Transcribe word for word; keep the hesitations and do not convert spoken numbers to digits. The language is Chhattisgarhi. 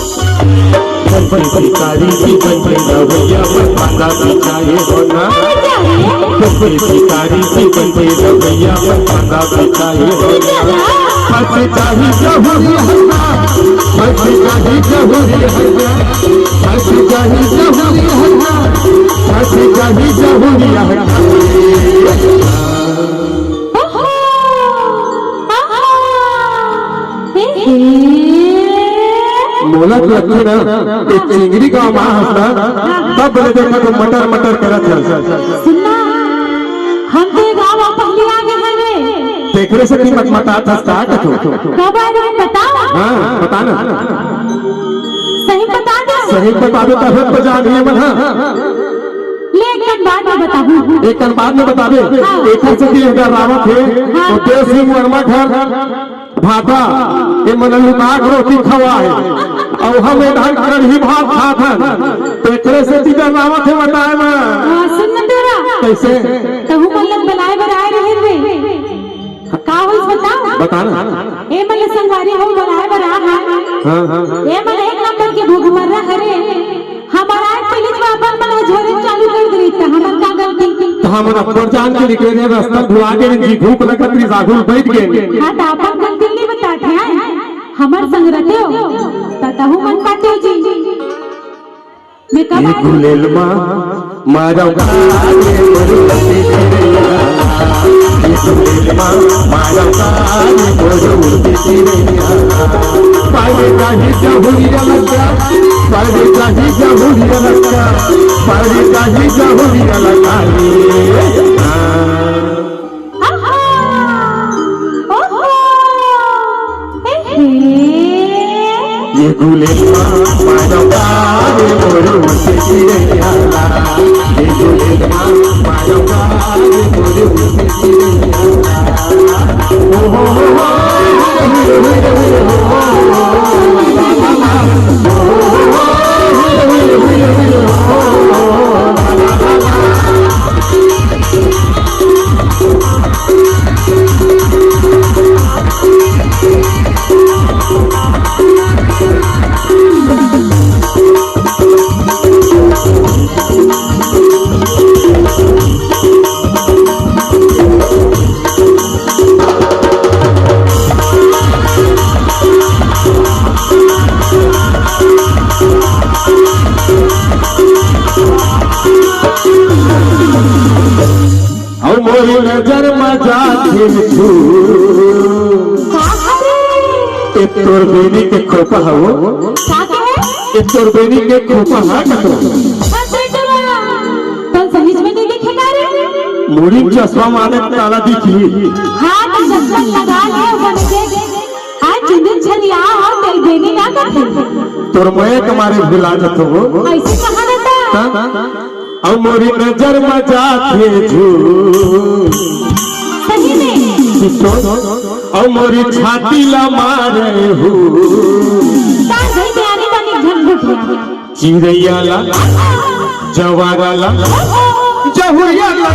बन के भिखारी जी, बन के रवैया, बन पाना बिचाए हो ना। बन के भिखारी जी, बन के रवैया, बन पाना बिचाए हो ना। हंस जाही जहुरी हंसा, हंस जाही जहुरी हंसा, हंस जाही जहुरी हंसा, हंस जाही जहुरी हंसा। ओहो! आहा! हे, हे! मोला तो लगथे ना, एक चिंगरी गाँव मा हंसना, तब ले देखा तो मटर मटर करत हस। सुनना, हम तो ये गाँव मा पहली आ गए हन रे। तेकरे से कीमत मतात हस का कथो? कब आए रे, बताओ। हाँ, बता ना। सही बता दे। सही बताबे तब तो जान लिए मन, हाँ। ले, एक कन बाद में बताबू। एक कन बाद में बताबे। हाँ। एकर से भी अगर रावत हे, हाँ। तो देव सिंह वर्मा घर भाटा, ये मन लुका के रोटी खवाए। अउ हम ए धान कढ़ी भात खात हन। तो एकरे से भी अगर रावत हे बताए में। हाँ, सुन ना तेरा। कैसे? तहू मन लग बनाए बर आए रहे रे। का होइस बताओ? बता ना। ए मन ले संगवारी हो बनाए बर आ हन। हाँ, हाँ, हाँ। ए मन एक नंबर के भुखमर्रा हरे। हमर आए पहली जब अपन मन झोरे चालू कर दे त हमर का गलती? त हमन अब्बड़ जान के निकले रहे, रस्ता भुला गे जी, भूख लगत रहिस, आगू बैठ गे। हाँ, त अपन गलती नहीं बताते हैं। हमर संग रहते हो, त तहू मन पाते हो जी। मैं कब ये आए? गुलेल मा मारव का रे मोर उड़ती चिरैया, ये गुलेल मा मारव का रे मोर उड़ती चिरैया। पावे काही जहुरिया लगा, पावे काही जहुरिया लगा, पावे काही जहुरिया लगा रे। हाँ। आहा! ओहो! ए हे! ये गुलेल मा मारव का रे मोर उड़ती चिरैया, ये गुलेल मा मारव का रे मोर उड़ती चिरैया। ओ हो हो हो, ओ हो हो हो, नजर म जाथे झूठ। का हरे? ए तोर बेनी के खोपा हवो। का कहे? ए तोर बेनी के खोपा हा कतो। अरे बेटवा, तन सही में नहीं देखे का रे? मुड़ी म चश्मा मारे ताला दिखी। हाँ, तो चश्मा लगा ले, बन के। आज जिंदन छलिया और तेल बेनी ना करते। तोर मैं तुम्हारे भुला जतो हो। ऐसे कहा रहता? हाँ? अउ मोरी नजर म जाथे झूठ। सही में। सुन, अउ मोरी छाती ला मारे हो। तार भाई प्यारी बनी झंझट। चिरैया ला, जवारा ला, जहुरिया ला,